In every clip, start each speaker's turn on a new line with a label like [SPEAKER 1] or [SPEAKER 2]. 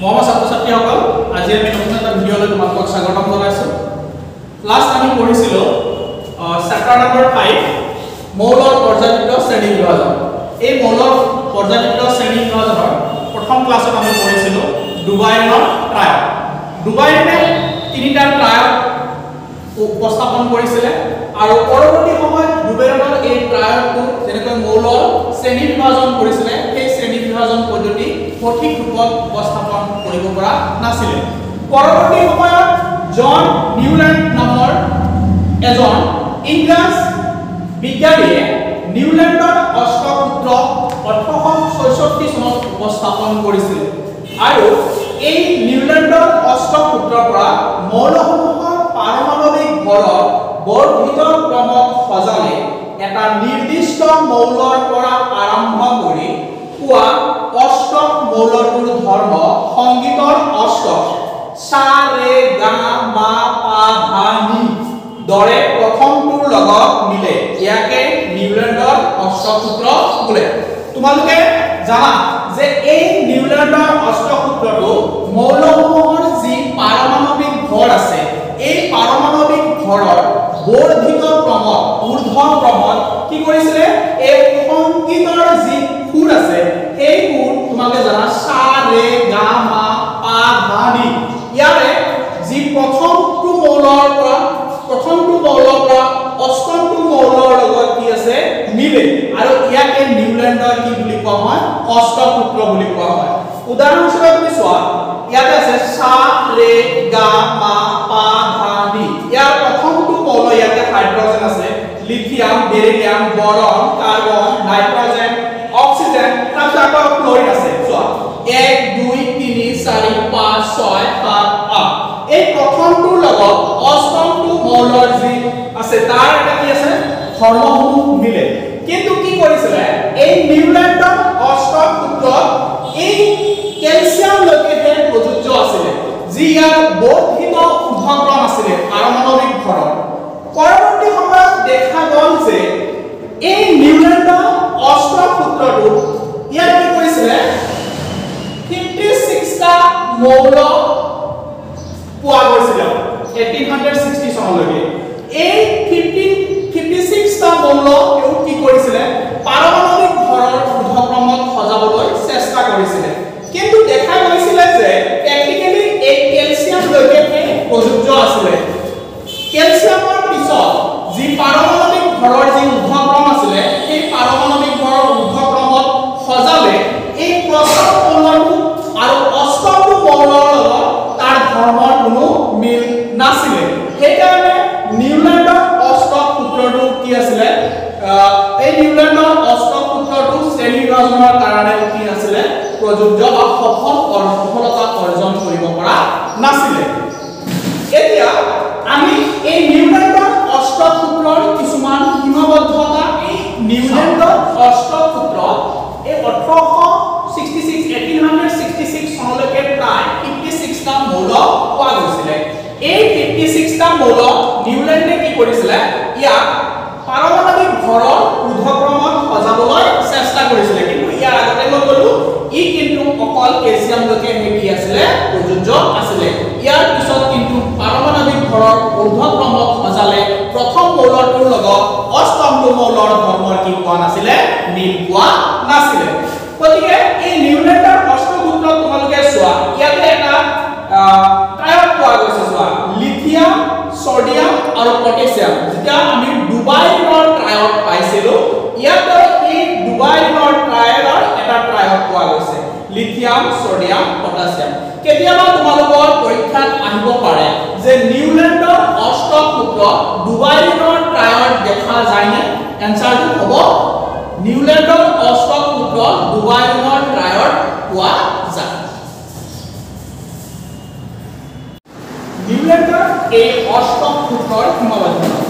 [SPEAKER 1] মৰমৰ ছাত্ৰ ছাত্ৰীসকল, আজি আমি নতুন এটা ভিডিঅ'লৈ তোমালোকক স্বাগতম জনাইছোঁ। লাষ্ট আমি পঢ়িছিলোঁ চেপ্টাৰ নম্বৰ 5, মৌলৰ পৰ্যায়বৃত্ত শ্ৰেণী বিভাজন। এই মৌলৰ পৰ্যায়বৃত্ত শ্ৰেণী বিভাজনৰ প্ৰথম ক্লাছত আমি পঢ়িছিলোঁ ডুবাইনৰ ট্ৰায়ড। ডুবাইনে তিনিটা ট্ৰায়ড উপস্থাপন কৰিছিলে আৰু পৰৱৰ্তী সময়ত ডুবাইনৰ এই ট্ৰায়ডটো যেনেকৈ মৌলৰ শ্ৰেণী বিভাজন কৰিছিলে, সেই শ্ৰেণী বিভাজন পদ্ধতি সঠিক ৰূপত উপস্থাপন কৰিব পৰা নাছিলে। পৰৱৰ্তী সময়ত জন নিউলেণ্ড নামৰ এজন ইংৰাজ বিজ্ঞানীয়ে নিউলেণ্ডৰ অষ্টসূত্ৰ 1866 চনত উপস্থাপন কৰিছিল আৰু এই নিউলেণ্ডৰ অষ্টসূত্ৰৰ পৰা মৌলসমূহৰ পাৰমাণৱিক ভৰৰ বৰ্ধিত ক্ৰমত সজালে এটা নিৰ্দিষ্ট মৌলৰ পৰা আৰম্ভ কৰি পোৱা অষ্টক মৌলটোৰ ধৰ্ম সংগীতৰ অষ্টক সা ৰে গা মা পা ধা নি দৰে প্ৰথমটোৰ লগত মিলে। ইয়াকে নিউলেণ্ডৰ অষ্টসূত্ৰ বোলে। তোমালোকে জানা যে এই নিউলেণ্ডৰ অষ্টসূত্ৰটো মৌলসমূহৰ যি পাৰমাণৱিক ভৰ আছে, এই পাৰমাণৱিক ভৰৰ বৰ্ধিত ক্ৰমত ঊৰ্ধ্ব ক্ৰমত কি কৰিছিলে, এই সংগীতৰ যি সুৰ আছে সেই সুৰ তোমালোকে জানা সা ৰে গা মা পা ধা নি, ইয়াৰে যি প্ৰথমটো মৌলৰ পৰা অষ্টমটো মৌলৰ লগত কি আছে মিলে আৰু ইয়াকে নিউলেণ্ডৰ কি বুলি কোৱা হয়, অষ্টসূত্ৰ বুলি কোৱা হয়। উদাহৰণস্বৰূপে তুমি চোৱা, ইয়াতে আছে সা ৰে গা মা পা ধা নি, ইয়াৰ প্ৰথমটো মৌল ইয়াতে হাইড্ৰজেন আছে, lithium, beryllium, boron, carbon, nitrogen, oxygen, তাৰপিছত আকৌ ক্লৰিন আছে। চোৱা 1 2 3 4 5 6 7 8, এই প্ৰথমটোৰ লগত অষ্টমটো মৌলৰ যি আছে তাৰ এটা কি আছে ধৰ্মসমূহ মিলে। কিন্তু কি কৰিছিলে এই নিউলেণ্ডৰ অষ্টসূত্ৰত এই কেলছিয়ামলৈকেহে প্ৰযোজ্য আছিলে, যি ইয়াৰ বৰ্ধিত ঊৰ্ধ্বক্ৰম আছিলে পাৰমাণৱিক ভৰৰ। পৰৱৰ্তী সময়ত দেখা গ'ল যে এই নিউলেণ্ডৰ অষ্টসূত্ৰটো ইয়াত কি কৰিছিলে 56টা মৌল পোৱা গৈছিলে 1860 চনলৈকে। এই 56টা মৌল তেওঁ কি কৰিছিলে পাৰমাণৱিক ভৰৰ ঊৰ্ধ্বক্ৰমত সজাবলৈ চেষ্টা কৰিছিলে, কিন্তু দেখা গৈছিলে যে প্ৰেক্টিকেলি এই কেলছিয়ামলৈকেহে প্ৰযোজ্য আছিলে। কেলছিয়ামৰ পিছত যি পাৰমাণৱিক ভৰৰ যি ঊৰ্ধ্বক্ৰম আছিলে সেই পাৰমাণৱিক ভৰৰ ঊৰ্ধ্বক্ৰমত সজালে এই প্ৰথম মৌলটো আৰু অষ্টমটো মৌলৰ লগত তাৰ ধৰ্মৰ কোনো মিল নাছিলে। সেইকাৰণে নিউলেণ্ডৰ অষ্টসূত্ৰটো কি আছিলে, এই নিউলেণ্ডৰ অষ্টসূত্ৰটো শ্ৰেণী বিভাজনৰ কাৰণে কি আছিলে প্ৰযোজ্য বা সফলতা অৰ্জন কৰিব পৰা নাছিলে। এতিয়া আমি এই নিউলেণ্ডৰ অষ্টসূত্ৰৰ কিছুমান সীমাবদ্ধতা, এই নিউলেণ্ডৰ অষ্টসূত্ৰ এই 1866 চনলৈকে প্ৰায় 56টা মৌল পোৱা গৈছিলে। এই 56টা মৌল নিউলেণ্ডে কি কৰিছিলে, ইয়াক পাৰমাণৱিক ভৰৰ ঊৰ্ধ্বক্ৰমত সজাবলৈ চেষ্টা কৰিছিলে, কিন্তু ইয়াৰ আগতে মই ক'লো ই কিন্তু অকল কেলছিয়ামলৈকে কি আছিলে প্ৰযোজ্য আছিলে। ইয়াৰ পিছত কিন্তু পাৰমাণৱিক ভৰৰ ঊৰ্ধ্বক্ৰমত সজালে প্ৰথম মৌলটোৰ লগত অষ্টমটো মৌলৰ ধৰ্মৰ কি পোৱা নাছিলে, মিল পোৱা নাছিলে। গতিকে এই নিউলেণ্ডৰ অষ্টসূত্ৰত তোমালোকে চোৱা ইয়াতে এটা ট্ৰায়ড পোৱা গৈছে। চোৱা লিথিয়াম, ছডিয়াম আৰু পটাছিয়াম, যেতিয়া আমি ডুবাইনৰ ট্ৰায়ড পাইছিলো ইয়াতে এই ডুবাইনৰ ট্ৰায়ডৰ এটা ট্ৰায়ড পোৱা গৈছে, লিথিয়াম, ছডিয়াম, পটাছিয়াম। কেতিয়াবা তোমালোকৰ পৰীক্ষাত আহিব পাৰে যে নিউলেণ্ডৰ অষ্টসূত্ৰ ডুবাইনৰ ট্ৰায়ড দেখা যায়নে? এনচাৰটো হ'ব নিউলেণ্ডৰ অষ্টসূত্ৰ ডুবাইনৰ ট্ৰায়ড পোৱা যায়। নিউলেণ্ডৰ এই অষ্টসূত্ৰৰ সীমাবদ্ধতা,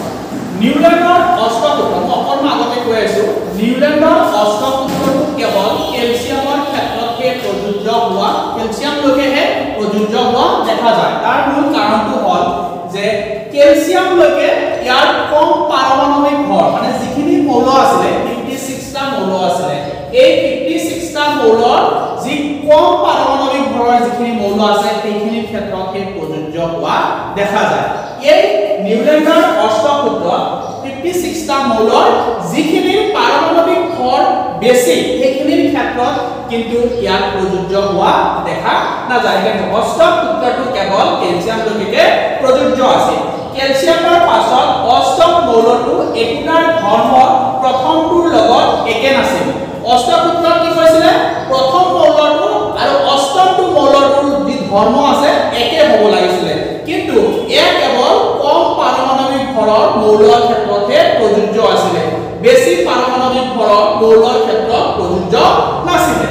[SPEAKER 1] নিউলেণ্ডৰ অষ্টসূত্ৰ মই অকণমান আগতে কৈ আছো, নিউলেণ্ডৰ অষ্টসূত্ৰটো কেৱল কেলছিয়ামৰ ক্ষেত্ৰতহে প্ৰযোজ্য হোৱা, কেলছিয়ামলৈকেহে প্ৰযোজ্য হোৱা দেখা যায়। তাৰ মূল কাৰণটো হ'ল যে কেলছিয়ামলৈকে ইয়াৰ কম পাৰমাণৱিক ভৰ, মানে যিখিনি মৌল আছিলে 56টা মৌল আছিলে, এই 56টা মৌলৰ যি কম পাৰমাণৱিক ভৰৰ ভৰৰ যিখিনি মৌল আছে সেইখিনিৰ ক্ষেত্ৰত সেই প্ৰযোজ্য হোৱা দেখা যায়। এই নিউলেণ্ডৰ অষ্টসূত্ৰত 56টা মৌলৰ যিখিনিৰ পাৰমাণৱিক ভৰ বেছি সেইখিনিৰ ক্ষেত্ৰত কিন্তু ইয়াত প্ৰযোজ্য হোৱা দেখা নাযায়। সেইকাৰণে অষ্টক সূত্ৰটো কেৱল কেলছিয়ামলৈকে প্ৰযোজ্য আছিল। কেলছিয়ামৰ পাছত অষ্টক মৌলটো একোটাৰ ধৰ্ম প্ৰথমটোৰ লগত একে নাছিল। অষ্টক সূত্ৰত কি কৈছিলে? প্ৰথম মৌলটো আৰু অষ্টমটো মৌলটোৰ যি ধৰ্ম আছে একে হ'ব লাগিছিলে, কিন্তু এয়া কেৱল কম পাৰমাণৱিক ভৰৰ মৌলৰ ক্ষেত্ৰতহে প্ৰযোজ্য আছিলে, বেছি পাৰমাণৱিক ভৰৰ মৌলৰ ক্ষেত্ৰত প্ৰযোজ্য নাছিলে।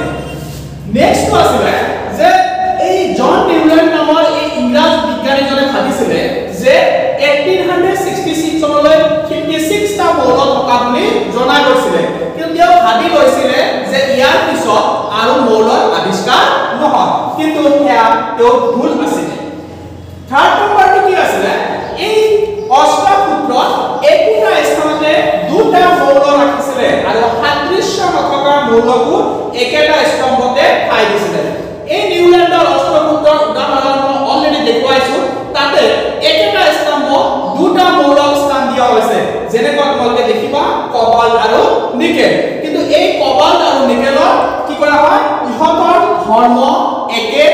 [SPEAKER 1] নেক্সটটো আছিলে যে এই জন নিউলেণ্ড নামৰ এই ইংৰাজ বিজ্ঞানীজনে ভাবিছিলে যে 1866 চনলৈ 56টা মৌল থকা বুলি জনা গৈছিলে, কিন্তু তেওঁ ভাবি লৈছিলে যে ইয়াৰ পিছত আৰু মৌলৰ আৱিষ্কাৰ নহয়, কিন্তু সেয়া তেওঁ ভুল আছিলে। থাৰ্ড নম্বৰটো কি আছিলে? এই অষ্টসূত্ৰত একোটা স্থানতে দুটা মৌল ৰাখিছিলে আৰু সাদৃশ্য নথকা মৌলকো একেটা স্তম্ভতে ঠাই দিছিলে। এই নিউলেণ্ডৰ অষ্টসূত্ৰৰ উদাহৰণ মই অলৰেডি দেখুৱাইছো, তাতে একেটা স্তম্ভ দুটা মৌলক স্থান দিয়া হৈছে, যেনেকুৱা তোমালোকে দেখিবা কবাল্ট আৰু নিকেল। কিন্তু এই কবাল্ট আৰু নিকেলৰ কি কৰা হয়? ইহঁতৰ ধৰ্ম একে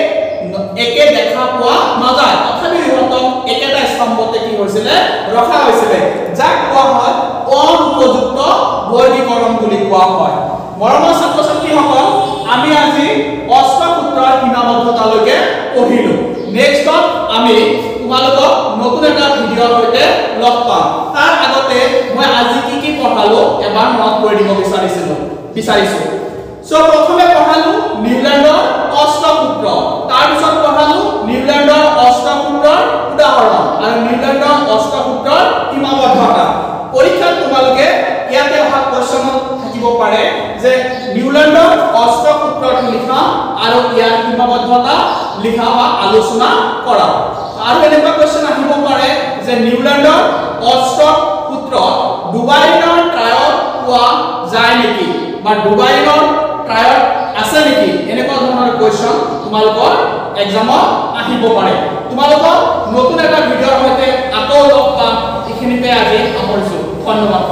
[SPEAKER 1] একে দেখা পোৱা নাযায়, তথাপি ইহঁতক একেটা স্তম্ভতে কি হৈছিলে? ৰখা হৈছিলে, যাক কোৱা হয় অনুপযুক্ত বৰ্গীকৰণ বুলি কোৱা হয়। মৰমৰ ছাত্ৰ ছাত্ৰীসকল, আমি আজি অষ্টসূত্ৰৰ সীমাবদ্ধতালৈকে পঢ়িলো। নেক্সটত আমি তোমালোকক নতুন এটা ভিডিঅ'ৰ সৈতে লগ পাম। তাৰ আগতে মই আজি কি কি পঢ়ালো এবাৰ মনত কৰি দিব বিচাৰিছো। সো প্ৰথমে পঢ়ালো নিউলেণ্ডৰ অষ্টসূত্ৰ, তাৰপিছত পঢ়ালো নিউলেণ্ডৰ অষ্টসূত্ৰৰ উদাহৰণ আৰু নিউলেণ্ডৰ অষ্টসূত্ৰৰ সীমাবদ্ধতা। পৰীক্ষাত তোমালোকে ইয়াতে অহা কোৱেশ্চনত থাকিব পাৰে যে নিউলেণ্ডৰ অষ্টসূত্ৰটো লিখা আৰু ইয়াৰ সীমাবদ্ধতা লিখা বা আলোচনা কৰা। আৰু এনেকুৱা কোৱেশ্চন আহিব পাৰে যে নিউলেণ্ডৰ অষ্টসূত্ৰত ডুবাইনৰ ট্ৰায়ড পোৱা যায় নেকি বা ডুবাইনৰ ট্ৰায়ড আছে নেকি, এনেকুৱা ধৰণৰ কোৱেশ্চন তোমালোকৰ এক্সামত আহিব পাৰে। তোমালোকৰ নতুন এটা ভিডিঅ'ৰ সৈতে আকৌ লগ পাম। এইখিনিতে আজি সামৰিছো। ধন্যবাদ।